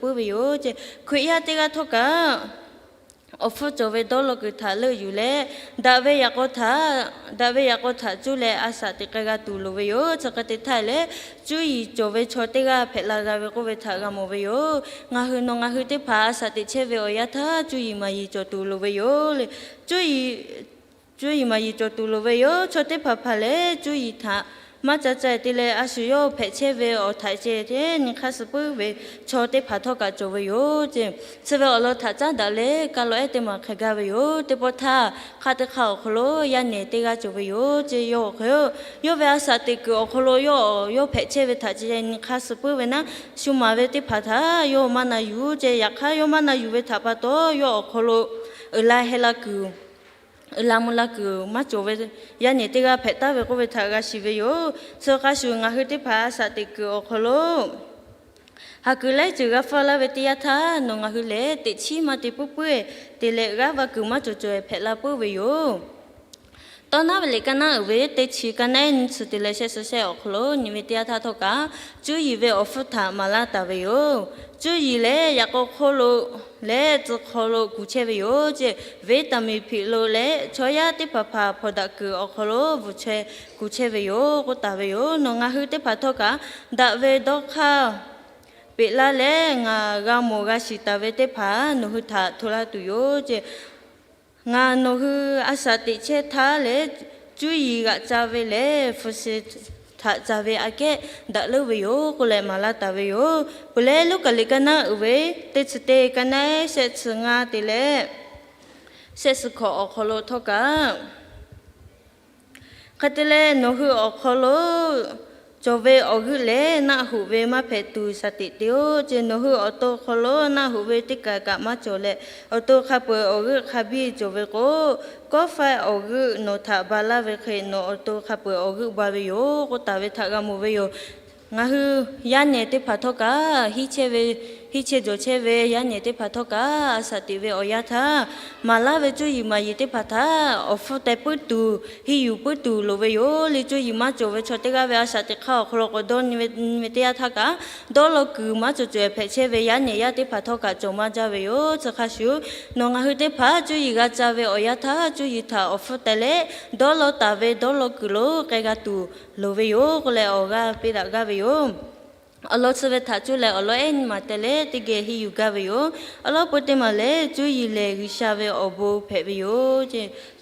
puiˉ ve yoˬ ce. Hkriꞈ yaˇ teˇ g'aˇ htawˇ kaꞈ awˬ hpfuhˇ cawˬ ve dawˇ law kuiˬ htaꞈ leuˆ yuˬ leh, daꞈ ve yaꞈ k'aw htaꞈ, daꞈ ve yaꞈ k'aw htaꞈ cuˇ leh a shaꞈ teꞈ k'ai g'a tuˬ loˍ ve yoˬ. Chi hk'e te htaˇ leh, cuˇ yiˍ cawˬ ve chaw teˇ g'aˇ hpehꞈ la g'a ve k'oˆ ve htaꞈ g'a mawˬ ve yoˬ. Ngaˬ hui nawˬ ngaˬ hui teˇ hpaˍ a shaꞈ teꞈ chehˇ ve awˬ yanˇ htaˇ cuˇ yiˍ maˍ yiˍ cawˬ tuˬ loˍ ve yoˬ le. Cuˇ yiˍ maˍ yiˍ cawˬ tuˬ loˍ ve yoˬ. Chaw teˇ hpaˍ hpaˍ lehˬ, cuˇ yiˍ htaꞈ maˇ ca ca te leh, a shu yawˇ hpehꞈ chehˇ ve awˬ htaꞈ ceh te nyi hk'aˇ suh puiˉ ve chaw teˇ hpaˍ htawˇ kaꞈ cawˬ ve yoˬ ce. Chi ve awˬ lawn htaꞈ caˉ daꞈ leh ka lawˬ ehˉ teˇ maˬ hk'e gaˇ ve yoˬ. Teˇ pawˆ htaˇ, hk'aˆ teˇ hk'aˆ awˬ hk'aw lo yaˇ nehˬ teˇ g'aˇ cawˬ ve yoˬ ce. Yawˇ awˬ hk'e, yawˇ ve a shaꞈ teꞈ kuiˬ awˬ hk'aw lo yawˇ, yawˇ hpehꞈ chehˇ ve htaꞈ ceh nyi hk'aˇ suh puiˉ ve naˉ, shu maˍ ve teˇ hpaˍ htaꞈ yawˇ maˇ na yuˬ ce. Yaꞈ hk'aˇ, yawˇ maˇ na yuˬ ve htaꞈ pa taw, yawˇ awˬ hk'aw lo uiˍ la heh la kuiˬ, uiˍ la mvuh la kuiˬ maˇ cawˬ ve yaˇ nehˬ teˇ g'aˇ hpehꞈ taˍ ve k'oˆ ve htaꞈ g'a shiˍ ve yoˬ. Chi hk'a shuˍ, ngaˬ hui teˇ hpaˍ a shaꞈ teꞈ kuiˬ awˬ hk'aw lo ha kuiˬ laiˉ ceuˬ g'a faˇ laˇ ve teˇ yanˇ htaˇ, nawˬ ngaˬ hui lehˬ teꞈ chiˉ maˇ te puiˉ puiˉ te leh, g'aˇ va kuiˬ maˇ cawˬ cawˬ hpehꞈ la puiˉ ve yoˬ. Tawˇ naˉ ve liꞈ ka naˉ uiˍ ve teˇ chi ka naˉ ehˉ nyiˇ chi te leh shehˆ suh shehˆ awˬ hk'aw lo nyi ve teˇ yanˇ htaˇ htawˇ kaꞈ, cuˇ yiˍ ve awˬ hpfuhˇ htaꞈ maˍ laˇ taˍ ve yoˬ. Cuˇ yiˍ lehˬ, yaꞈ k'aw hk'oˆ lo leh tcuh hk'aw lo kuˬ chehˇ ve yoˬ ce. Vitamin hpiꞈ lo leh chaw yaˇ teˇ hpaˍ hpaˍ hpawnˬ daꞈ kuiˬ awˬ hk'aw lo bvuhˬ chaweh kuˬ chehˇ ve yoˬ k'oˆ taˍ ve yoˬ. Nawˬ ngaˬ hui teˇ hpaˍ htawˇ kaꞈ, daꞈ ve dawˇ hk'aˇ peꞈ laˇ leh, ngaˬ g'a mawˬ g'a shiˍ taˍ ve teˇ hpaˍ nawˬ hui htaꞈ hto laˇ tuˬ yoˬ ce. Ngaˬ nawˬ hui a shaꞈ teꞈ chehˇ htaˇ lehˬ, cuˇ yiˍ g'aꞈ ca ve lehˬ, hpu shi htaꞈ ca ve aꞈ kehˉ daꞈ leuˉ ve yoˬ k'oˆ leh maˍ laˇ taˍ ve yoˬ. Peuˬ leh, Luˉkaꞈ liꞈ ka naˉ uiˍ ve teˇ chi teˇ ka naˉ ehˉ shehˆ chi ngaˇ te leh shehˆ suh hkawꞈ awˬ hk'aw lo htawˇ kaꞈ, hk'e te leh, nawˬ hui awˬ hk'aw lo cawˬ ve awˬ g'euˆ lehˬ, naˆ hoꞈ ve maˇ hpehꞈ tuˬ shaˍ teꞈ te-oˆ ce. Nawˬ hui awˬ to hk'aw lo naˆ hoꞈ ve teˇ kaˬ kaꞈ maˇ cawˬ leh, awˬ to hk'a peu-eˬ awˬ g'euˆ hk'a biˇ cawˬ ve k'o, kawˆ faiˇ awˬ g'euˆ nawˬ htaꞈ ba laˇ ve hk'e, nawˬ awˬ to hk'a peu-eˬ awˬ g'euˆ ba ve yoˬ k'oˆ taˍ ve htaꞈ g'a mawˬ ve yoˬ. Ngaˬ hui yaˇ nehˬ teˇ hpaˍ htawˇ kaꞈ, hiˉ chehˇ ve, hiˉ chehˇ jawˬ chehˇ ve yaˇ nehˬ teˇ hpaˍ htawˇ kaꞈ, a shaꞈ teꞈ ve awˬ yanˇ htaˇ, maˍ laˇ ve cuˇ yiˍ maˍ yiˍ teˇ hpaˍ htaꞈ awˬ hpfuhˇ teh puiˉ tuˬ, henˇ yuˬ puiˉ tuˬ loˍ ve yoˬ le. Cuˇ yiˍ maˇ cawˬ ve chaw teˇ g'aˇ ve a shaꞈ teꞈ hk'aˇ awˬ hk'aw lo k'awꞈ dawˇ nyi ve, nyi ve teˇ yanˇ htaˇ kaꞈ, dawˇ law kuiˬ maˇ cawˬ cawˬ hpehꞈ chehˇ ve yaˇ nehˬ yaˇ teˇ hpaˍ htawˇ kaꞈ cawˬ maˇ jaˇ ve yoˬ. Chi hk'a shuˍ, nawˬ ngaˬ hui teˇ hpaˍ cuˇ yiˍ g'a ca ve awˬ yanˇ htaˇ, cuˇ yiˍ htaꞈ awˬ hpfuhˇ teh leh, dawˇ law taˍ ve dawˇ law kuiˬ lo k'ai g'a tuˬ loˍ ve yoˬ k'oˆ leh awˬ g'aˇ piˇ daꞈ gaˇ ve yoˬ. Awˬ lawn chi ve htaꞈ cuˇ leh awˬ lawn ehˉ nyiˇ maˬ teh leh teˇ geh henˇ yuˬ gaˇ ve yoˬ. Awˬ lawn peu teˇ maˬ lehˬ, cuˇ yiˍ lehˬ G'uiˬsha ve awˬ bon hpehꞈ ve yoˬ.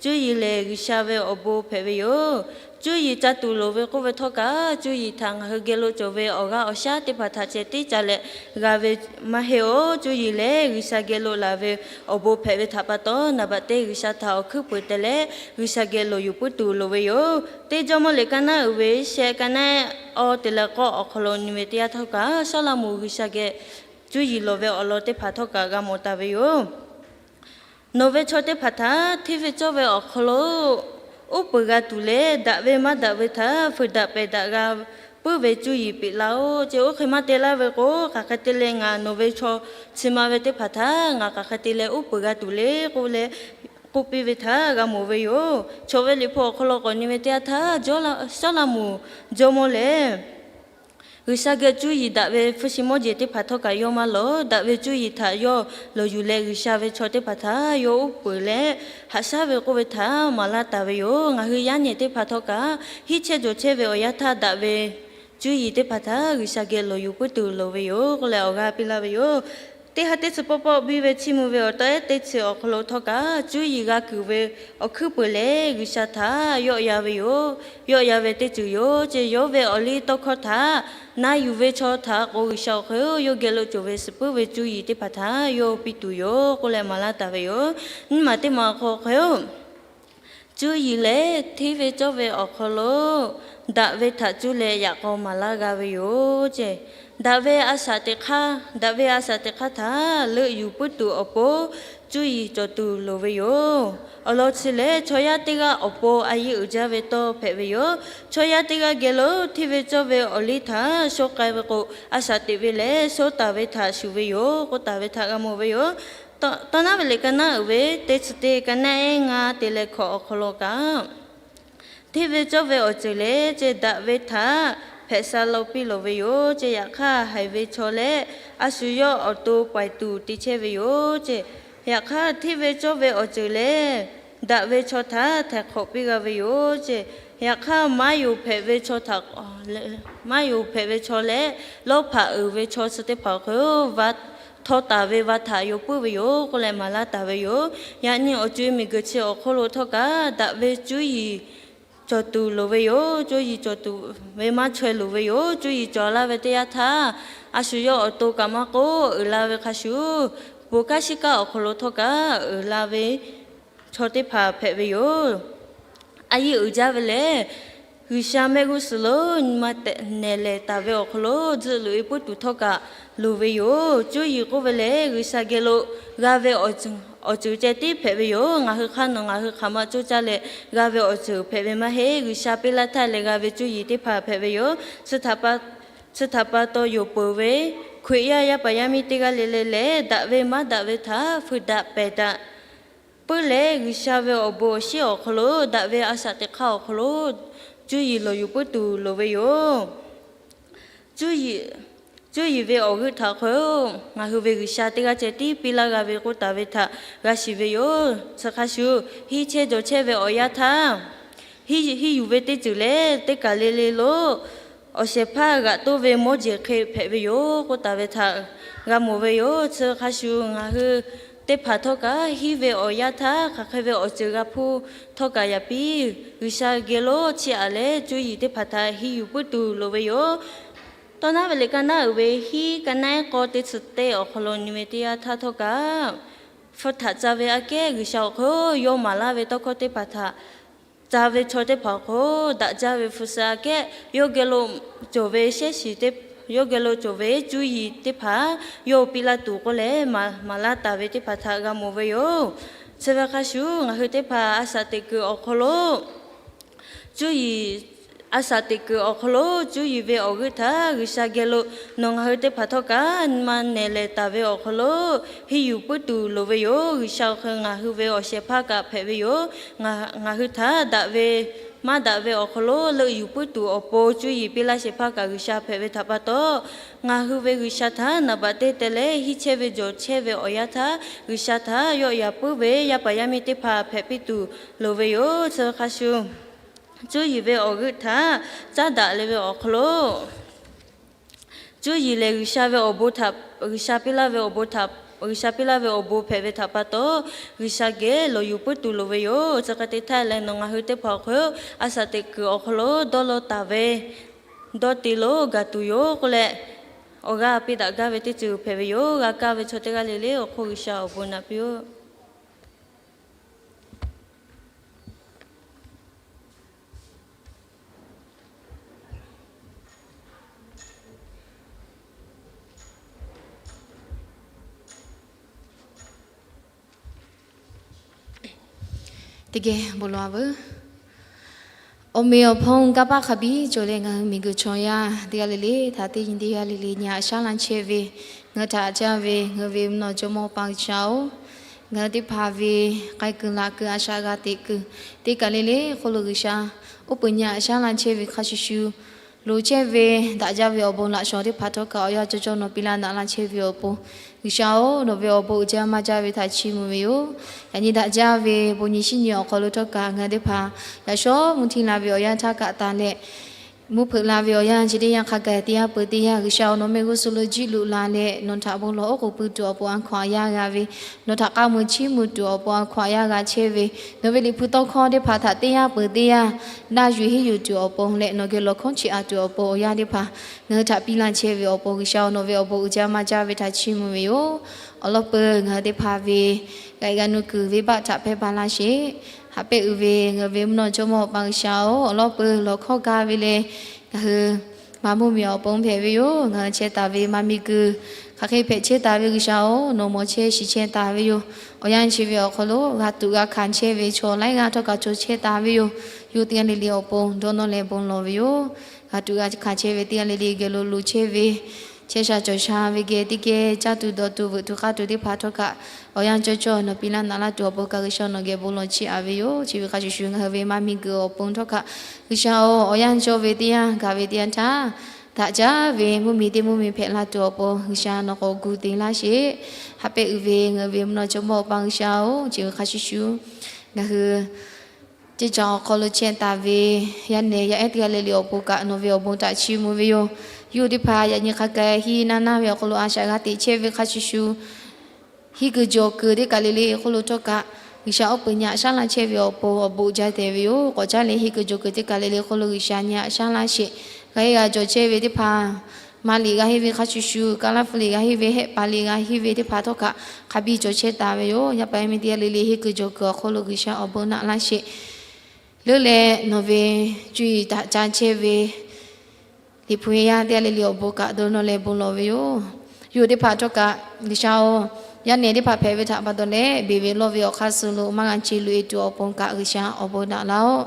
Cuˇ yiˍ lehˬ G'uiˬsha ve awˬ bon hpehꞈ ve yoˬ. Cuˇ yiˍ ca tuˬ loˍ ve k'oˆ ve htawˇ kaꞈ, cuˇ yiˍ htaꞈ ngaˬ hui geh lo cawˬ ve awˬ g'aˇ awˬ shaˉ teˇ hpaˍ htaꞈ ceh tiˉ ca leh g'a ve maˇ heˆ-oˬ. Cuˇ yiˍ lehˬ G'uiˬsha geh lo laˬ ve awˬ bon hpehꞈ ve htaꞈ pa taw, naˍ baꞈ teˇ G'uiˬsha htaꞈ awˬ hkuiˉ peuˬ teh leh G'uiˬsha geh lawˬ yuˬ puiˉ tuˬ loˍ ve yoˬ. Teˇ Jawˇmawˇ liꞈ ka naˉ uiˍ ve shehˆ ka naˉ awˇ te leh k'awˇ awˬ hk'aw lo nyi ve teˇ yanˇ htawˇ kaꞈ, Sawˉlaꞈmonˍ G'uiˬsha geh cuˇ yiˍ lawˬ ve awˬ lawn teˇ hpaˍ htawˇ kaꞈ g'a mawˬ taˍ ve yoˬ. Nawˬ ve chaw teˇ hpaˍ htaꞈ hteˇ ve cawˇ ve awˬ hk'aw lo uˉ peunˍ g'a tuˬ leh, daꞈ ve maˇ daꞈ ve htaꞈ fuiˍ daꞈ pehˬ daꞈ g'a puiˉ ve cuˇ yiˍ peꞈ laˇ-oˆ ce. Oˇ hk'e maˇ te laˇ ve k'o, hk'aˬ hk'e te leh ngaˬ nawˬ ve chaw chi ma ve teˇ hpaˍ htaꞈ ngaˬ hk'aˬ hk'e te leh uˉ peunˍ g'a tuˬ le k'oˆ leh k'oˆ piˇ ve htaꞈ g'a mawˬ ve yoˬ. Chaw ve liꞈ hpu awˬ hk'aw lo k'awꞈ nyi ve teˇ yanˇ htaˇ, Sawˉlaꞈmonˍ jawˇmawˇ lehˬ, G'uiˬsha geh cuˇ yiˍ daꞈ ve hpu shi mawˇ jeˬ teˇ hpaˍ htawˇ kaꞈ yawˇ maˇ lawˬ. Daꞈ ve cuˇ yiˍ htaꞈ yawˇ lawˬ yuˬ leh G'uiˬsha ve chaw teˇ hpaˍ htaꞈ yawˇ uˉ peunˍ leh haꞈ shaˉ ve k'oˆ ve htaꞈ maˍ laˇ taˍ ve yoˬ. Ngaˬ hui yaˇ nehˬ teˇ hpaˍ htawˇ kaꞈ, hiˉ chehˇ jawˬ chehˇ ve awˬ yanˇ htaˇ daꞈ ve cuˇ yiˍ teˇ hpaˍ htaꞈ G'uiˬsha geh lawˬ yuˬ puiˉ tuˬ loˍ ve yoˬ k'oˆ leh awˬ g'aˇ piˇ laˇ ve yoˬ. Teˇ ha teˇ chi pawˆ pawˆ biˇ ve chiˇ mvuh ve awˬ taw ehˉ teˇ chi awˬ hk'aw lo htawˇ kaꞈ, cuˇ yiˍ g'a kuiˬ ve awˬ hkuiˉ peuˬ lehˬ, G'uiˬsha htaꞈ yawˆ ya ve yoˬ. Yawˆ ya ve teˇ ceuˬ yoˬ ce. Yawˇ ve awˬ liˇ tawˇ hkawˇ htaꞈ na yuˬ ve chaw htaꞈ k'o, G'uiˬsha awˬ hk'e-oˬ, yawˇ geh lo cawˬ ve suhˍ puiˉ ve cuˇ yiˍ teˇ hpaˍ htaꞈ yawˇ piˇ tuˬ yoˬ k'oˆ leh maˍ laˇ taˍ ve yoˬ. Nyiˇ maˬ teˇ maˬ awˬ hk'aw hk'e-oˬ, cuˇ yiˍ lehˬ hteˇ ve cawˇ ve awˬ hk'aw lo daꞈ ve htaꞈ cuˇ leh yaꞈ k'aw maˍ laˇ g'a ve yoˬ ce. Daꞈ ve a shaꞈ teꞈ hk'aˇ, daꞈ ve a shaꞈ teꞈ hk'aˇ htaꞈ leuˆ yuˬ puiˉ tuˬ awˬ pon cuˇ yiˍ cawˬ tuˬ loˍ ve yoˬ. Awˬ lawn chi lehˬ, chaw yaˇ teˇ g'aˇ awˬ pon a yeˇ uiˍ jaˇ ve tawˇ hpehꞈ ve yoˬ. Chaw yaˇ teˇ g'aˇ geh lo hteˇ ve cawˇ ve awˬ liˇ htaꞈ shawˉ k'ai ve k'o, a shaꞈ teꞈ ve lehˬ shawˉ taˍ ve htaꞈ shuˍ ve yoˬ k'oˆ taˍ ve htaꞈ g'a mawˬ ve yoˬ. Tawˇ naˉ ve liꞈ ka naˉ uiˍ ve teˇ chi teˇ ka naˉ ehˉ ngaˇ te leh hkawꞈ awˬ hk'aw lo kaꞈ, hteˇ ve cawˇ ve awˬ ceuˬ lehˬ ce, daꞈ ve htaꞈ hpehꞈ sha la piˇ lawˬ ve yoˬ ceˇ. Yaꞈ hk'aˇ, haiˬ ve chaw leh a shu yawˇ awˬ to paiˍ tuˬ te chehˇ ve yoˬ ceˇ. Yaꞈ hk'aˇ, hteˇ ve cawˇ ve awˬ ceuˬ leh daꞈ ve chaw htaꞈ htaiˍ hk'awꞈ piˇ g'a ve yoˬ ceˇ. Yaꞈ hk'aˇ, maˇ yonˍ hpehꞈ ve chaw htaꞈ, maˇ yonˍ hpehꞈ ve chaw leh lawˇ hpaꞈ uiˍ ve chaw chi teˇ hpaˍ awˬ hk'aw lo htaw taˍ ve va htaꞈ yaw puiˉ ve yoˬ k'oˆ leh maˍ laˇ taˍ ve yoˬ. Yaꞈ nyi awˬ co e miˬguiˬ chi awˬ hk'oˆ lo htawˇ kaꞈ daꞈ ve cuˇ yiˍ cawˬ tuˬ loˍ ve yoˬ. Cuˇ yiˍ cawˬ tuˬ ve maˇ chaweh loˍ ve yoˬ. Cuˇ yiˍ cawˬ laˇ ve teˇ yanˇ htaˇ, a shu yawˇ awˬ to kaꞈ maˇ k'oˆ uiˍ la ve hk'a shuˍ, bon kanˉ shiˉ kanˉ awˬ hk'aw lo htawˇ kaꞈ uiˍ la ve chaw teˇ hpaˍ hpehꞈ ve yoˬ. A yiˇ uiˍ jaˇ ve lehˬ, G'uiˬsha mehˆ g'uˇ suhˍ lo nyi ma tehꞈ nehˬ lehˍ taˍ ve awˬ hk'aw lo tzuhˆ loꞈ e puiˉ tuˬ htawˇ kaꞈ loˍ ve yoˬ. Cuˇ yiˍ k'oˆ ve lehˬ, G'uiˬsha geh lo g'a ve awˬ ceuˬ ceh tiˉ hpehꞈ ve yoˬ. Ngaˬ hui hk'aˇ nawˬ ngaˬ hui hk'aˬ ma coˇ caˇ leh g'a ve awˬ ceuˬ hpehꞈ ve maˇ heˆ. G'uiˬsha piˇ laˇ htaˇ leh g'a ve cuˇ yiˍ teˇ hpaˍ hpehꞈ ve yoˬ. Chi htaꞈ pa taw, yonˍ peuˬ ve Hkriꞈ yaˇ yaˇ paˍ yaˇ miˇ teˇ g'aˇ le le lehˬ, daꞈ ve maˇ daꞈ ve htaꞈ fuiˍ daꞈ pehˬ daꞈ puiˉ leh, G'uiˬsha ve awˬ bon awˬ shinˉ awˬ hk'aw lo, daꞈ ve a shaꞈ teꞈ hk'aˇ awˬ hk'aw lo cuˇ yiˍ lawˬ yuˬ puiˉ tuˬ loˍ ve yoˬ. Cuˇ yiˍ ve awˬ g'euˆ htaꞈ hk'aw ngaˬ hui ve G'uiˬsha teˇ g'aˇ ceh tiˉ piˇ laˇ g'a ve k'oˆ taˍ ve htaꞈ g'a shiˍ ve yoˬ. Chi hk'a shuˍ, hiˇ chehˇ jawˬ chehˇ ve awˬ yanˇ htaˇ, hiˇ yuˬ ve teˇ ceuˬ leh teˇ kaˬ le le lo awˬ shehˍ hpaˇ g'aꞈ toˇ ve mawˇ jeˬ hk'e hpehꞈ ve yoˬ k'oˆ taˍ ve htaꞈ g'a mawˬ ve yoˬ. Chi hk'a shuˍ, ngaˬ hui teˇ hpaˍ htawˇ kaꞈ hiˇ ve awˬ yanˇ htaˇ hk'aˬ hk'e ve awˬ ceuˬ g'a hpuˇ htawˇ kaꞈ yaꞈ piˇ, G'uiˬsha geh lo chiˇ aꞈ leh cuˇ yiˍ teˇ hpaˍ htaꞈ hiˇ yuˬ puiˉ tuˬ loˍ ve yoˬ. Tawˇ naˉ ve liꞈ ka naˉ uiˍ ve hiˉ ka naˉ eˉ k'awˇ teˇ chi teˇ awˬ hk'aw lo nyi ve teˇ yanˇ htaˇ htawˇ kaꞈ, hpu htaꞈ ca ve aꞈ kehˉ G'uiˬsha awˬ hk'aw yawˇ maˍ laˇ ve tawˇ hkawˇ teˇ hpaˍ htaꞈ ca ve chaw teˇ hpaˍ awˬ hk'aw daꞈ jaˇ ve hpu suh aꞈ kehˉ, yawˇ geh lo cawˬ ve shehˉ shiˍ teˇ, yawˇ geh lo cawˬ ve cuˇ yiˍ teˇ hpaˍ yawˇ piˇ laˇ tuˬ k'oˆ leh maˍ laˇ taˍ ve teˇ hpaˍ htaꞈ g'a mawˬ ve yoˬ. Chi ve hk'a shuˍ, ngaˬ hui teˇ hpaˍ a shaꞈ teꞈ kuiˬ awˬ hk'aw lo cuˇ yiˍ, a shaꞈ teꞈ kuiˬ awˬ hk'aw lo cuˇ yiˍ ve awˬ g'euˆ htaꞈ G'uiˬsha geh lo nawˬ ngaˬ hui teˇ hpaˍ htawˇ kaꞈ nyi ma nehˬ lehˍ taˍ ve awˬ hk'aw lo hiˇ yuˬ puiˉ tuˬ loˍ ve yoˬ. G'uiˬsha awˬ hk'aw ngaˬ hui ve awˬ shehˍ hpaˇ kaꞈ hpehꞈ ve yoˬ. Ngaˬ hui htaꞈ daꞈ ve maˇ daꞈ ve awˬ hk'aw lo leuˆ yuˬ puiˉ tuˬ awˬ pon cuˇ yiˍ piˇ laˇ shehˍ hpaˇ kaꞈ G'uiˬsha hpehꞈ ve htaꞈ pa taw, ngaˬ hui ve G'uiˬsha htaꞈ naˍ baꞈ teˇ teh leh hiˇ chehˇ ve jawˬ chehˇ ve awˬ yanˇ htaˇ, G'uiˬsha htaꞈ yawˆ yan puiˉ ve yaˇ paˍ yaˇ miˇ teˇ hpaˍ hpehꞈ piˇ tuˬ loˍ ve yoˬ. Chi hk'a shuˍ, cuˇ yiˍ ve awˬ g'euˆ htaꞈ caˉ daꞈ leh ve awˬ hk'aw lo cuˇ yiˍ lehˬ G'uiˬsha ve awˬ bon htaꞈ, G'uiˬsha piˇ laˇ ve awˬ bon htaꞈ, G'uiˬsha piˇ laˇ ve awˬ bon hpehꞈ ve htaꞈ pa taw, G'uiˬsha geh lawˬ yuˬ puiˉ tuˬ loˍ ve yoˬ. Chi hk'e te htaˇ leh nawˬ ngaˬ hui teˇ hpaˍ awˬ hk'aw a shaꞈ teꞈ kuiˬ awˬ hk'aw lo dawˇ law taˍ ve, dawˇ te lo gaˬ tuˬ yoˬ k'oˆ leh, awˬ g'aˇ piˇ daꞈ gaˇ ve teˇ ceuˬ hpehꞈ ve yoˬ. G'a kaˇ ve chaw teˇ g'aˇ le le awˬ hk'oˆ G'uiˬsha awˬ bon naꞈ piˇ-oˆ. Teˇ geh bon lawˬ-a veuˬ. Awˬ meꞈ awˬ hponˇ kanˇ paˆ hk'a biˇ cawˬ leh ngaˬ hui miˬguiˬ chaw yaˇ teˇ g'aˇ le le htaꞈ teˇ nyi teˇ g'aˇ le le nyi a shaˉ laˇ chehˇ ve, ngaˬ hui htaꞈ caˇ ve ngaˬ hui ve mvuhˇ naw jawˇmawˇ G'uiˬsha-oˬ, ngaˬ hui teˇ hpaˍ ve k'ai kuiˬ laꞈ kuiˬ a shaꞈ g'a teꞈ kuiˬ teˇ kaˬ le le hk'oˆ lo G'uiˬsha oˇ peu nyi a shaˉ laˇ chehˇ ve hk'a shuˍ shuˍ, loˍ chehˇ ve daꞈ jaˇ ve awˬ bon laꞈ shawˍ teˇ hpaˍ htawˇ kaꞈ awˬ yanˇ cawˇ cawˇ nawˬ piˇ laˇ daꞈ laˇ chehˇ ve awˬ pon, G'uiˬsha-oˬ, nawˬ ve awˬ bon uiˍ jaˇ maˇ jaˇ ve htaꞈ chiˇ mvuh ve yoˬ. Yaꞈ nyi daꞈ jaˇ ve bon nyi shinˉ nyi awˬ hk'aw lo htawˇ kaꞈ ngaˬ hui teˇ hpaˍ yaꞈ shawˉ mvuhˇ htiˇ la ve awˬ yanˇ htaˇ kaꞈ taˍ leh, mvuhˇ hpeuꞈ la ve awˬ yanˇ chi teˇ yanˇ hk'a gaˬ teˇ yanˇ peuˬ teˇ yanˇ G'uiˬsha-oˬ, nawˬ mehˆ g'uˇ suhˍ lo jiˇ loꞈ la leh nawˬ htaꞈ bon lawˬ oˉ k'oˍ pui tuˬ awˬ pon a hkaw-anˬ yaˇ g'a ve, nawˬ htaꞈ k'a muiˬ chiˇ mvuh tuˬ awˬ pon a hkaw-anˬ yaˇ g'a chehˇ ve, nawˬ ve liꞈ hpu tawˇ hkawˇ teˇ hpaˍ htaꞈ teˇ yanˇ peuˬ teˇ yanˇ daˇ yuˬ henˇ yuˬ tuˬ awˬ pon leh nawˬ geh lawˬ hkawˉ chiˇ aꞈ tuˬ awˬ pon awˬ yanˇ teˇ hpaˍ ngaˬ hui htaꞈ piˇ laˇ chehˇ ve awˬ pon G'uiˬsha-oˬ, nawˬ ve awˬ bon uiˍ jaˇ maˇ jaˇ ve htaꞈ chiˇ mvuh ve yoˬ. Awˬ lawn peuˬ ngaˬ hui teˇ hpaˍ ve g'a iˬ g'a nu kuiˬ venˇbaˆ htaꞈ hpehˇ baˬ laˇ sheˍ. Haꞈ pehnˇ uiˍ ve ngaˬ hui ve mvuhˇ naw jawˇmawˇ Awˬ pa G'uiˬsha-oˬ, awˬ lawn peuˬ lawˬ hkawˇ gaˇ ve leh, ngaˬ hui maˇ mvuhˇ miˬ awˬ pon hpehꞈ ve yoˬ. Ngaˬ hui chehˇ taˍ ve maˇ miˬ kuiˬ hk'aˬ hk'e hpehꞈ chehˇ taˍ ve G'uiˬsha-oˬ, nawˬ mawˬ chehˇ shiˍ chehˇ taˍ ve yoˬ. Awˬ yanˇ chi ve awˬ hk'aw lo g'a tuꞈ g'a hkanˍ chehˇ ve chaw laiˉ g'aˇ htawˇ kaꞈ cawˬ chehˇ taˍ ve yoˬ. Yawˇ teˇ g'aˇ le le awˬ pon dawˇ nawˇ leh bon lawˬ ve yoˬ. G'a tuꞈ g'a hkanˍ chehˇ ve teˇ g'aˇ le le geh lo loˍ chehˇ ve Chehˇ sha cawˬ sha ve geh teˇ geh caˇ tuˬ dawˬ tuˬ veuꞈ tuˬ k'aˇ tuˬ teˇ hpaˍ htawˇ kaꞈ, awˬ yanˇ cawˇ cawˇ nawˬ piˇ laˇ naꞈ laˇ tuˬ awˬ pon kaꞈ G'uiˬsha nawˬ geh bon lawˬ chiˇ aꞈ ve yoˬ. Chi ve hk'a shuˍ shuˍ ngaˬ hui ve maˇ miˇ guiˬ awˬ pon htawˇ kaꞈ, G'uiˬsha-oˬ, awˬ yanˇ cawˇ ve teˇ yanˇ gaˬ ve teˇ yanˇ htaˇ, daꞈ jaˇ ve mvuhˇmiˬ teˇ mvuhˇmiˬ hpehꞈ la tuˬ awˬ pon G'uiˬsha nawˬ k'awꞈ gu te laˇ sheˍ. Haꞈ pehꞈ uiˍ ve ngaˬ hui ve mvuhˇ naw jawˇmawˇ Awˬ pa G'uiˬsha-oˬ, chi ve hk'a shuˍ shuˍ ngaˬ hui ceˇ caˬ awˬ hk'aw lo chehˇ taˍ ve yaˇ nehˬ yaˇ ehˉ teˇ g'aˇ le le awˬ pon kaꞈ nawˬ ve awˬ bon htaꞈ chiˇ mvuh ve yoˬ. Yawˇ hui teˇ hpaˍ yaꞈ nyi hk'a gaˬ hiˇ naˇ naˇ ve awˬ hk'aw lo a shaꞈ g'a teꞈ chehˇ ve hk'a shuˍ shuˍ, hiˇ kuiˬ jawˬ kuiˬ teˇ kaˬ le le hk'oˆ lo htawˇ kaꞈ G'uiˬsha awˉ peunˍ nyaꞈ shaˉ laˇ chehˇ ve awˬ pon awˬ bon jaˇ tehꞈ ve yoˬ. K'awꞈ caˉ leh hiˇ kuiˬ jawˬ kuiˬ teˇ kaˬ le le hk'oˆ lo G'uiˬsha nyaꞈ shaˉ laˇ sheˍ. G'a heˆ g'a jawˬ chehˇ ve teˇ hpaˍ, maˇ liꞈ g'a henˇ ve hk'a shuˍ shuˍ, kaˇ laˇ hpu liꞈ g'a henˇ ve, hehˆ paˍ liꞈ g'a henˇ ve teˇ hpaˍ htawˇ kaꞈ hk'a biˇ cawˬ chehˇ taˍ ve yoˬ. Yaˇ paˍ yaˇ miˇ teˇ g'aˇ le le hiˇ kuiˬ jawˬ kuiˬ awˬ hk'oˆ lo G'uiˬsha awˬ bon naꞈ laˇ sheˍ. Leuˉ leh nawˬ ve cuˇ yiˍ htaꞈ ca chehˇ ve Liꞈ hpu yaˇ teˇ g'aˇ le le awˬ bon kaꞈ dawˇ nawˇ leh bon lawˬ ve yoˬ. Yawˇ hui teˇ hpaˍ htawˇ kaꞈ G'uiˬsha-oˬ, yaˇ nehˬ teˇ hpaˍ hpehꞈ ve htaꞈ pa taw leh beˬ ve lawˇ ve awˬ hk'aˇ suh lo maˇ g'a ce loꞈ e tuˬ awˬ pon kaꞈ G'uiˬsha awˬ bon naꞈ laˇ-oˆ.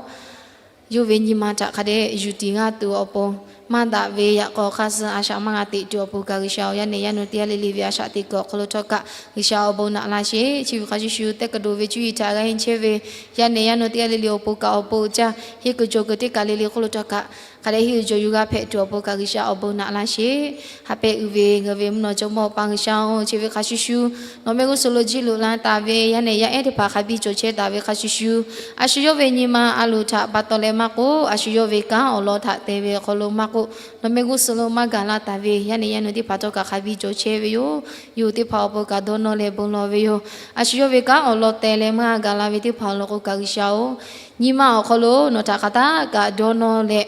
Yawˇ ve nyi ma htaꞈ hk'a dehꞈ yuˬ tiˍ g'aˇ tuˬ awˬ pon, maˇ daꞈ ve yaꞈ k'aw hk'aˇ suh a shaꞈ maˇ g'a teꞈ tuˬ awˬ pon kaꞈ G'uiˬsha-oˬ, yaˇ nehˬ yaˇ nu teˇ g'aˇ le le ve a shaꞈ teꞈ kuiˬ awˬ hk'aw lo htawˇ kaꞈ G'uiˬsha awˬ bon naꞈ laˇ sheˍ. Chi ve hk'a shuˍ shuˍ teˇ kaˬ doˬ ve cuˇ yiˍ htaꞈ g'a henˇ chehˇ ve yaˇ nehˬ yaˇ nu teˇ g'aˇ le le awˬ pon kaꞈ awˬ bon uiˍ jaˇ. Hiˇ kuiˬ jawˬ kuiˬ teˇ kaˬ le le hk'oˆ lo htawˇ kaꞈ hk'a dehꞈ hiˇ uiˍ jawˬ yuˬ g'a hpehꞈ tuˬ awˬ pon kaꞈ G'uiˬsha awˬ bon naꞈ laˇ sheˍ. Haꞈ pehꞈ uiˍ ve ngaˬ hui ve mvuhˇ naw jawˇmawˇ Awˬ pa G'uiˬsha-oˬ, chi ve hk'a shuˍ shuˍ nawˬ mehˆ g'uˇ suhˍ lo jiˇ loꞈ la taˍ ve yaˇ nehˬ yaˇ ehˉ teˇ hpaˍ hk'a biˇ cawˬ chehˇ taˍ ve hk'a shuˍ shuˍ, a shu yawˇ ve nyi ma a loˍ htaꞈ pa taw leh maˇ k'oˆ, a shu yawˇ ve kanˉ awˬ lawn htaꞈ te ve awˬ hk'aw lo maˇ k'oˆ, nawˬ mehˆ g'uˇ suhˍ lo maˇ gaˬ la taˍ ve yaˇ nehˬ yaˇ nu teˇ hpaˍ htawˇ kaꞈ hk'a biˇ cawˬ chehˇ ve yoˬ. Yawˇ hui teˇ hpaˍ awˬ pon kaꞈ dawˇ nawˇ leh bon lawˬ ve yoˬ. A shu yawˇ ve kanˉ awˬ lawn te leh maˇ gaˬ la ve teˇ hpaˍ awˬ lawn k'o kaꞈ G'uiˬsha-oˬ, nyi ma awˬ hk'aw lo nawˬ htaꞈ hk'aˬ htaˇ kaꞈ dawˇ nawˇ leh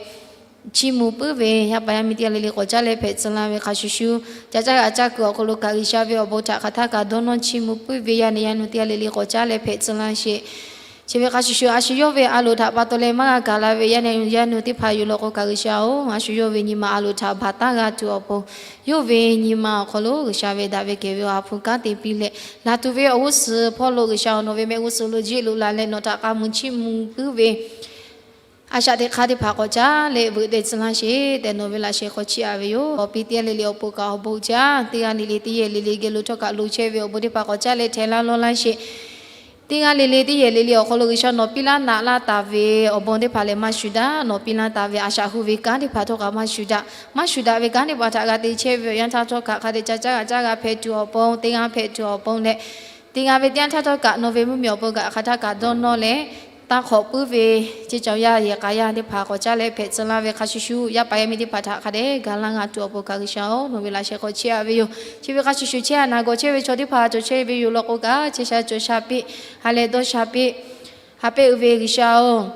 chiˇ mvuh puiˉ ve yaˇ paˍ yaˇ miˇ teˇ g'aˇ le le k'awꞈ caˉ leh hpehꞈ tcuh laˇ ve hk'a shuˍ shuˍ, ca caˇ g'a caˇ kuiˬ awˬ hk'aw lo kaꞈ G'uiˬsha ve awˬ bon htaꞈ hk'aˬ htaˇ kaꞈ dawˇ nawˇ chiˇ mvuh puiˉ ve yaˇ nehˬ yaˇ nu teˇ g'aˇ le le k'awꞈ caˉ leh hpehꞈ tcuh laˇ sheˍ. Chi ve hk'a shuˍ shuˍ, a shu yawˇ ve a loˍ htaꞈ pa taw leh maˇ g'a gaˬ la ve yaˇ nehˬ yaˇ nu teˇ hpaˍ yoˬ law k'o kaꞈ G'uiˬsha-oˬ, a shu yawˇ ve nyi ma a loˍ htaꞈ baˬ taˉ g'a tuˬ awˬ pon, yawˇ ve nyi ma awˬ hk'aw lo G'uiˬsha ve daꞈ ve kehˬ ve awˬ ha hpu kanˉ te piˇ leh, laˬ tuˬ ve awˬ g'uˇ suhˍ hpawˇ lo G'uiˬsha-oˬ, nawˬ ve mehˆ g'uˇ suhˍ lo jiˇ loꞈ la leh nawˬ htaꞈ k'a muiˬ chiˇ mvuh puiˉ ve a shaꞈ teꞈ hk'aˇ teˇ hpaˍ k'awꞈ caˉ leh veuꞈ deh tcuh laˇ sheˍ tehꞈ nawˬ ve laꞈ sheh hk'aw chiˇ aꞈ ve yoˬ. Awˬ pi teˇ g'aˇ le le awˬ pon kaꞈ awˬ bon jaˇ. Teˇ g'aˇ le le teˇ yehˬ le le geh lo htawˇ kaꞈ loꞈ chehˇ ve awˬ bon teˇ hpaˍ k'awꞈ caˉ leh htehꞈ laˇ lawˇ laˇ sheˍ. Teˇ g'aˇ le le teˇ yehˬ le le awˬ hk'aw lo G'uiˬsha nawˬ piˇ laˇ naꞈ laˇ taˍ ve awˬ bon teˇ hpaˍ lehˬ maˇ shuˍ daꞈ. Nawˬ piˇ laˇ taˍ ve a shaꞈ hu ve kanˉ teˇ hpaˍ htawˇ kaꞈ maˇ shuˍ daꞈ. Maˇ shuˍ daꞈ ve kanˉ teˇ hpaˍ htaꞈ g'a te chehˇ ve awˬ yanˇ htaˇ htawˇ kaꞈ hk'a dehꞈ ca caˇ g'a caˇ g'a hpehꞈ tuˬ awˬ pon, teˇ g'aˇ hpehꞈ tuˬ awˬ pon leh, teˇ g'aˇ ve teˇ yanˇ htaˇ htawˇ kaꞈ nawˬ ve mvuhˇmiˬ awˬ pon kaꞈ hk'aˬ htaˇ kaꞈ dawˇ nawˇ leh, taˇ hk'awꞈ puiˉ ve ceˇ caˬ yaˇ yehˬ k'a yaˇ teˇ hpaˍ k'awꞈ caˉ leh hpehꞈ tcuh laˇ ve hk'a shuˍ shuˍ, yaˇ paˍ yaˇ miˇ teˇ hpaˍ htaꞈ hk'a dehꞈ ga laˇ g'a tuˬ awˬ pon kaꞈ G'uiˬsha-oˬ, nawˬ ve laꞈ sheh hk'aw chiˇ aꞈ ve yoˬ. Chi ve hk'a shuˍ shuˍ chehˇ aꞈ naˬ gawˬ chehˇ ve chaw teˇ hpaˍ cawˬ chehˇ ve yoˬ law k'o kaꞈ, chehˇ sha cawˬ sha piˇ, ha leh dawˇ sha piˇ. Haꞈ pehˇ uiˍ ve G'uiˬsha-oˬ,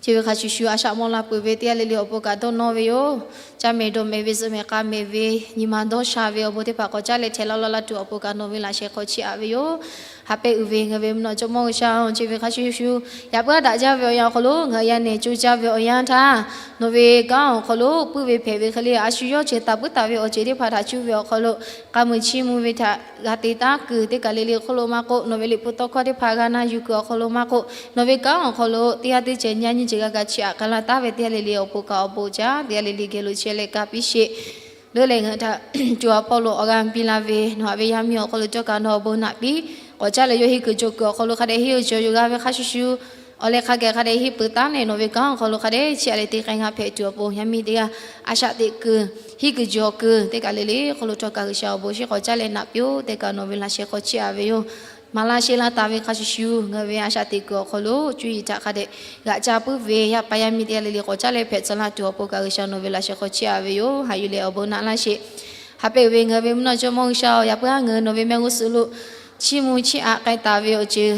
chi ve hk'a shuˍ shuˍ a shaꞈ mawˇ la peuˬ ve teˇ g'aˇ le le awˬ pon kaꞈ dawˇ nawˇ ve yoˬ. Caˇ mehˍ dawˬ mehˍ ve zuhꞈ mehˍ k'a mehˍ ve nyi ma dawˇ sha ve awˬ bon teˇ hpaˍ k'awꞈ caˉ leh htehꞈ laˇ lawˇ laˇ tuˬ awˬ pon kaꞈ nawˬ ve laꞈ sheh hk'aw chiˇ aꞈ ve yoˬ. Haꞈ pehˇ uiˍ ve ngaˬ ve mvuhˇ naw jawˇmawˇ G'uiˬsha-oˬ, chi ve hk'a shuˍ shuˍ, yaꞈ puiˉ daꞈ jaˇ ve awˬ yanˇ awˬ hk'aw lo ngaˬ hui yaˇ nehˬ co caˇ ve awˬ yanˇ htaˇ, nawˬ ve kanˉ awˬ hk'aw lo puiˉ ve hpehꞈ ve hk'e le, a shu yawˇ ceuˬ taˍ puiˉ taˍ ve awˬ ceuˬ teˇ hpaˍ htaꞈ cuˇ ve awˬ hk'aw lo k'a muiˬ chiˇ mvuh ve htaꞈ g'a te taˉ kuiˬ teˇ kaˬ le le hk'oˆ lo maˇ k'oˆ, nawˬ ve liꞈ hpu tawˇ hkawˇ teˇ hpaˍ g'a na yuˬ kuiˬ awˬ hk'aw lo maˇ k'oˆ, nawˬ ve kanˉ awˬ hk'aw lo teˇ g'aˇ teˇ ceuˬ nyi nyi ceuˬ g'a kaꞈ chiˇ aꞈ k'ai la taˉ ve teˇ g'aˇ le le awˬ pon kaꞈ awˬ bon jaˇ. Teˇ g'aˇ le le geh lo chehˇ leh ka piˇ sheˍ. Leuˉ leh ngaˬ hui htaꞈ co ha hpawˇ lo awˬ g'aˇ piˇ la ve nawˬ haꞈ ve yaˇ miˇ awˬ hk'aw lo cawˇ kaꞈ nawˬ awˬ bon naꞈ piˇ, k'awꞈ caˉ leh yawˇ henˇ kuiˬ cawˬ kuiˬ awˬ hk'aw lo hk'a dehꞈ henˇ uiˍ jawˬ yuˬ g'a ve hk'a shuˍ shuˍ, awˬ leh hk'a gaˬ hk'a dehꞈ henˇ peuˬ taˉ leh nawˬ ve kanˉ awˬ hk'aw lo hk'a dehꞈ chiˇ aꞈ leh te k'ai g'a hpehꞈ tuˬ awˬ pon yaˇ miˇ teˇ g'aˇ a shaꞈ teꞈ kuiˬ, henˇ kuiˬ cawˬ kuiˬ teˇ kaˬ le le hk'oˆ lo htawˇ kaꞈ G'uiˬsha awˬ bon shiˉ k'awꞈ caˉ leh naꞈ piˇ-oˆ tehꞈ kaꞈ nawˬ ve laꞈ sheh hk'aw chiˇ aꞈ ve yoˬ. Maˍ laˇ sheˍ laˇ taˍ ve hk'a shuˍ shuˍ, ngaˬ hui ve a shaꞈ teꞈ kuiˬ awˬ hk'aw lo cuˇ yiˍ htaꞈ hk'a dehꞈ g'aꞈ ca puiˉ ve yaˇ paˍ yaˇ miˇ teˇ g'aˇ le le k'awꞈ caˉ leh hpehꞈ tcuh laˇ tuˬ awˬ pon kaꞈ G'uiˬsha nawˬ ve laꞈ sheh hk'aw chiˇ aꞈ ve yoˬ. Haꞈ yuˬ leh awˬ bon naꞈ laˇ sheˍ. Haꞈ pehˇ uiˍ ve ngaˬ hui ve mvuhˇ naw jawˇmawˇ G'uiˬsha-oˬ, yaꞈ puiˉ ngaˬ hui nawˬ ve mehˆ g'uˇ suhˍ lo chiˇ mvuh chiˇ aꞈ k'ai taˍ ve awˬ ceuˬ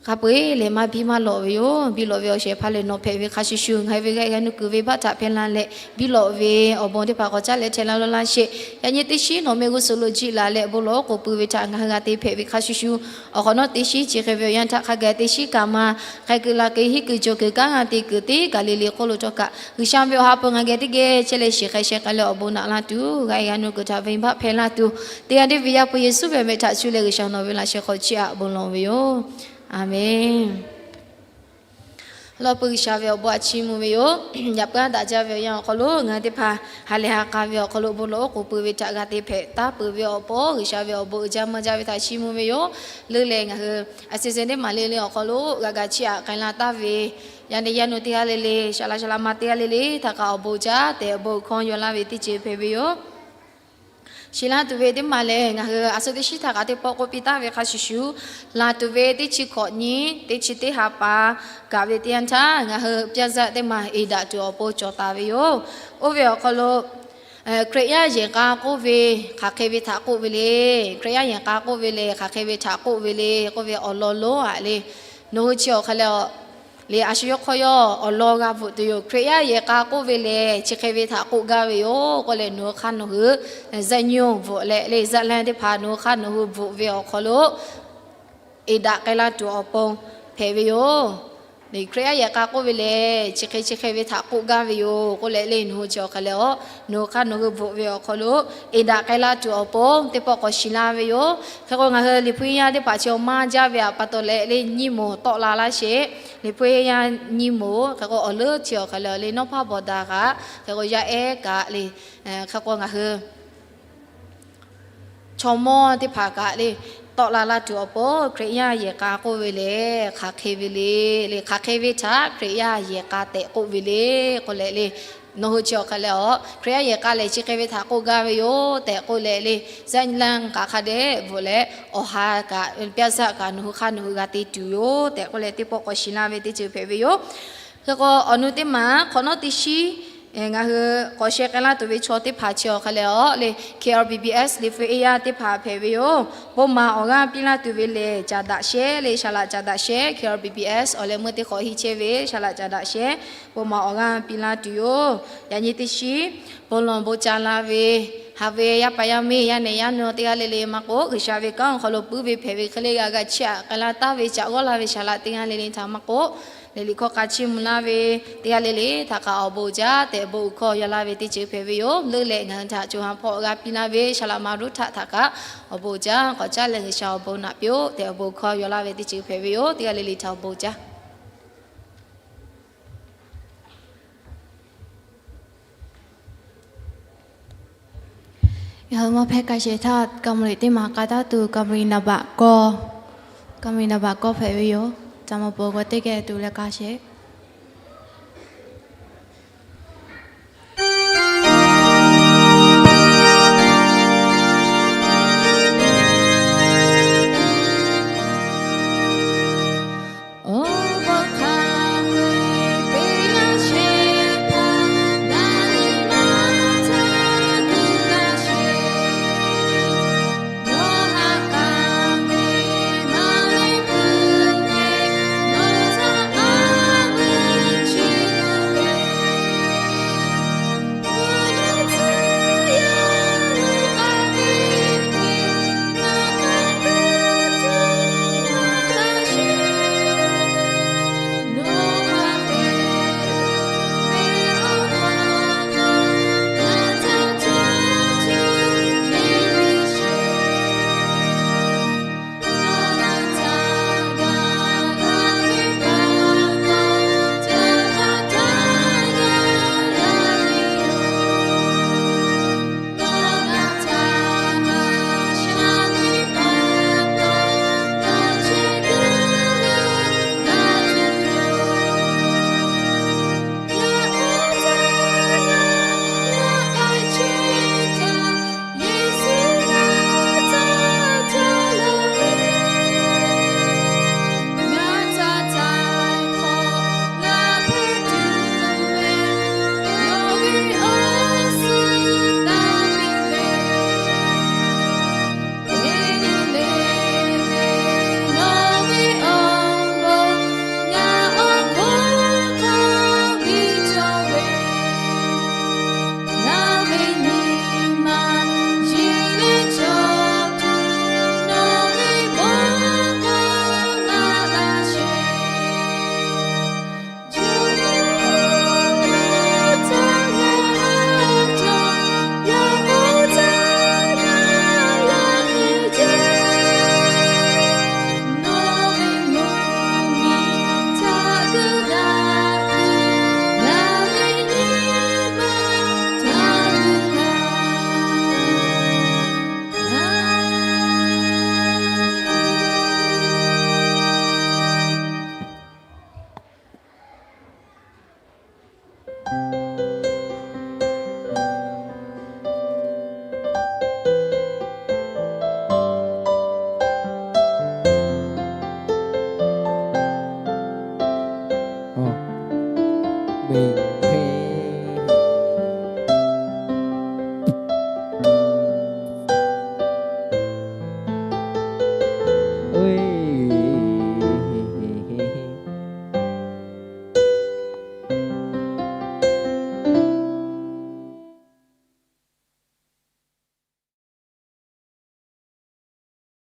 hk'a peu-eˬ lehˬ maˇ biˇ maˇ lawꞈ ve yoˬ. Biˇ lawꞈ ve awˬ shehˍ hpaˇ lehˬ nawˬ hpehꞈ ve hk'a shuˍ shuˍ, ngaˬ hui ve g'aˇ g'aˇ nuˇ kuiˬ venˇbaˆ htaꞈ hpehˇ laˇ leh, biˇ lawꞈ ve awˬ bon teˇ hpaˍ k'awꞈ caˉ leh htehꞈ laˇ lawˇ laˇ sheˍ. Yaꞈ nyi teˇ shiˉ nawˬ mehˆ g'uˇ suhˍ lo jiˆ laˬ leh bon lawˬ-oˬ k'oˍ pui ve htaꞈ ngaˬ hui g'a te hpehꞈ ve hk'a shuˍ shuˍ, awˬ hk'awꞈ nawˉ teˇ shiˉ chi hk'e ve awˬ yanˇ htaˇ hk'a gaˬ teˇ shiˉ kaꞈ maˇ hk'a kuiˬ la kuiˬ henˇ kuiˬ cawˬ kuiˬ kanˉ g'a te kuiˬ teˇ kaˬ le le hk'oˆ lo htawˇ kaꞈ G'uiˬsha ve awˬ ha hpu ngaˬ geh teˇ geh chehˇ leh shiˍ hk'e sheh k'ai leh awˬ bon naꞈ laˇ tuˬ, g'aˇ g'aˇ nuˇ kuiˬ htaꞈ venˇbaˆ hpehˇ laˇ tuˬ, teˇ g'aˇ deˇ ve Yaˇ hpu Yeˍsuˆ ve meh htaꞈ cuˇ leh G'uiˬsha nawˬ ve laꞈ sheh hk'aw chiˇ aꞈ bon lawˬ ve yoˬ. Aˍmenˍ. Lawˇ pui G'uiˬsha ve awˬ bon htaꞈ chiˇ mvuh ve yoˬ. Yaꞈ puiˉ daꞈ jaˇ ve awˬ yanˇ awˬ hk'aw lo ngaˬ hui teˇ hpaˍ ha lehˬ ha k'a ve awˬ hk'aw lo bon lawˬ oˉ k'oˍ pui ve htaꞈ g'a te hpehꞈ taˍ peuˬ ve awˬ pon G'uiˬsha ve awˬ bon uiˍ jaˇ mvuh jaˇ ve htaꞈ chiˇ mvuh ve yoˬ. Leuˉ leh ngaˬ hui a shu shu teˇ maˬ le le awˬ hk'aw lo g'a ga chiˇ aꞈ k'ai la taˍ ve yaˇ nehˬ yaˇ nu teˇ g'aˇ le le, shaˍ laꞈ shaˍ laꞈ ma teˇ g'aˇ le le htaꞈ kaꞈ awˬ bon uiˍ jaˇ tehꞈ awˬ bon hkawˇ yaw laˇ ve teˇ ceuˬ hpehꞈ ve yoˬ. Shiˍ laˇ tuˬ ve teˇ maˬ lehˬ, ngaˬ hui a shu teˇ shiˉ htaꞈ kaꞈ teˇ pawˆ k'oˆ piˇ taˍ ve hk'a shuˍ shuˍ, laˬ tuˬ ve teˇ chi hkawꞈ nyi, teˇ chi teˇ ha pa kaꞈ ve teˇ yanˇ htaˇ, ngaˬ hui pyaˇ zaˆ teˇ maˬ eˍ daꞈ tuˬ awˬ pon cawˬ taˍ ve yoˬ. Oˇ ve awˬ hk'aw lo Hkriꞈ yaˇ yehˬ k'a k'oˆ ve hk'aˬ hk'e ve htaꞈ k'oˆ ve le. Hkriꞈ yaˇ yehˬ k'a k'oˆ ve lehˬ, hk'aˬ hk'e ve htaꞈ k'oˆ ve le k'oˆ ve awˬ lawn lonˉ aꞈ le, nawˬ hui chi awˬ hk'a leh le, a shu yawˇ hk'aw yawˇ awˬ lawn g'a bvuhꞈ tuˬ yoˬ. Hkriꞈ yaˇ yehˬ k'a k'oˆ ve lehˬ, chi hk'e ve htaꞈ k'oˆ gaˇ ve yoˬ k'oˆ leh, nawˬ hui hk'aˇ nawˬ hui zaˆ nyi bvuhꞈ leh le, zaˆ leh teˇ hpaˍ nawˬ hui hk'aˇ nawˬ hui bvuhꞈ ve awˬ hk'aw lo eˍ daꞈ k'ai la tuˬ awˬ pon hpehꞈ ve yoˬ. Hkriꞈ yaˇ yehˬ k'a k'oˆ ve lehˬ, chi hk'e chi hk'e ve htaꞈ k'oˆ gaˇ ve yoˬ k'oˆ leh le, nawˬ hui chi awˬ hk'a leh a, nawˬ hui hk'aˇ nawˬ hui bvuhꞈ ve awˬ hk'aw lo eˍ daꞈ k'ai la tuˬ awˬ pon teˇ pawˆ k'awꞈ shiˍ laˇ ve yoˬ. Hk'e k'o, ngaˬ hui Liꞈ hpu yaˇ teˇ hpaˍ chi awˬ maˇ jaˇ ve awˬ pa taw leh le, nyiˇ moˍ tawˆ la laˇ sheˍ. Liꞈ hpu yaˇ nyiˇ moˍ, hk'e k'o awˬ leuˉ chi awˬ hk'a leh le, Nawˉ hpaˇ Bawˬ daꞈ kaꞈ, hk'e k'o yaˇ ehˉ kaꞈ le, hk'e k'o ngaˬ hui chaw mawˇ teˇ hpaˍ kaꞈ le, tawˆ la laˇ tuˬ awˬ pon Hkriꞈ yaˇ yehˬ k'a k'oˆ ve lehˬ, hk'aˬ hk'e ve le, le hk'aˬ hk'e ve htaꞈ Hkriꞈ yaˇ yehˬ k'a tehꞈ k'oˆ ve le k'oˆ leh le, nawˬ hui chi awˬ hk'a leh a, Hkriꞈ yaˇ yehˬ k'a lehˬ chi hk'e ve htaꞈ k'oˆ gaˇ ve yoˬ tehꞈ k'oˆ leh le, zaˆ leh k'a hk'a dehꞈ bvuhꞈ leh, awˬ ha kaꞈ pyaˇ zaˆ kaꞈ nawˬ hui hk'aˇ nawˬ hui g'a te tuˬ yoˬ tehꞈ k'oˆ leh, teˇ pawˆ k'awꞈ shiˍ laˇ ve teˇ ceuˬ hpehꞈ ve yoˬ. Hk'e k'o, awˬ nu teˇ maˬ hk'awꞈ nawˉ teˇ shiˉ ngaˬ hui k'awꞈ sheh k'ai laˇ tuˬ ve chaw teˇ hpaˍ chi awˬ hk'a leh a le, K R B B S Liꞈ hpu yaˇ teˇ hpaˍ hpehꞈ ve yoˬ. Bon maˍ awˬ g'aˇ piˇ laˇ tuˬ ve lehˬ, caˍ daꞈ shehˉ le, shaˍ laꞈ caˍ daꞈ shehˉ, K R B B S awˬ leh meuˇ teˇ hk'awꞈ hiˇ chehˇ ve shaˍ laꞈ caˍ daꞈ shehˉ, bon maˍ awˬ g'aˇ piˇ laˇ tuˬ yoˬ. Yaꞈ nyi teˇ shiˉ bon lawˬ bon ca la ve, haꞈ ve yaˇ paˍ yaˇ miˇ yaˇ nehˬ yaˇ nu teˇ g'aˇ le le maˇ k'oˆ, G'uiˬsha ve kanˉ awˬ hk'aw lo puiˉ ve hpehꞈ ve hk'e le g'a ga chiˇ aꞈ k'ai la taˍ ve, caꞈ g'awˇ la ve shaˍ laꞈ teˇ g'aˇ le le htaꞈ maˇ k'oˆ, le liꞈ hkawˇ k'a chiˇ mvuh laˇ ve teˇ g'aˇ le le htaꞈ kaꞈ awˬ bon uiˍ jaˇ tehꞈ bon uiˍ hkawˇ yaw laˇ ve teˇ ceuˬ hpehꞈ ve yoˬ. Leuˉ leh ngaˬ hui htaꞈ co ha hpawˇ g'a piˇ laˇ ve shaˍ laꞈ ma roˉ htaˆ htaꞈ kaꞈ awˬ bon uiˍ jaˇ, k'awꞈ caˉ leh G'uiˬsha awˬ bon naꞈ piˇ-oˆ tehꞈ awˬ bon uiˍ hkawˇ yaw laˇ ve teˇ ceuˬ hpehꞈ ve yoˬ. Teˇ g'aˇ le le htaꞈ awˬ bon uiˍ jaˇ. Ngaˬ hui mawˇ hpehˇ k'a shehˍ htaˇ, กำหลี teˇ maˬ k'a taˉ tuˬ กำหลี naˍ baꞈ kawˇ, กำหลี naˍ baꞈ kawˇ hpehꞈ ve yoˬ. Ca ma pon g'aw teˇ geh tuˬ leh k'a shehˍ. mehˍ.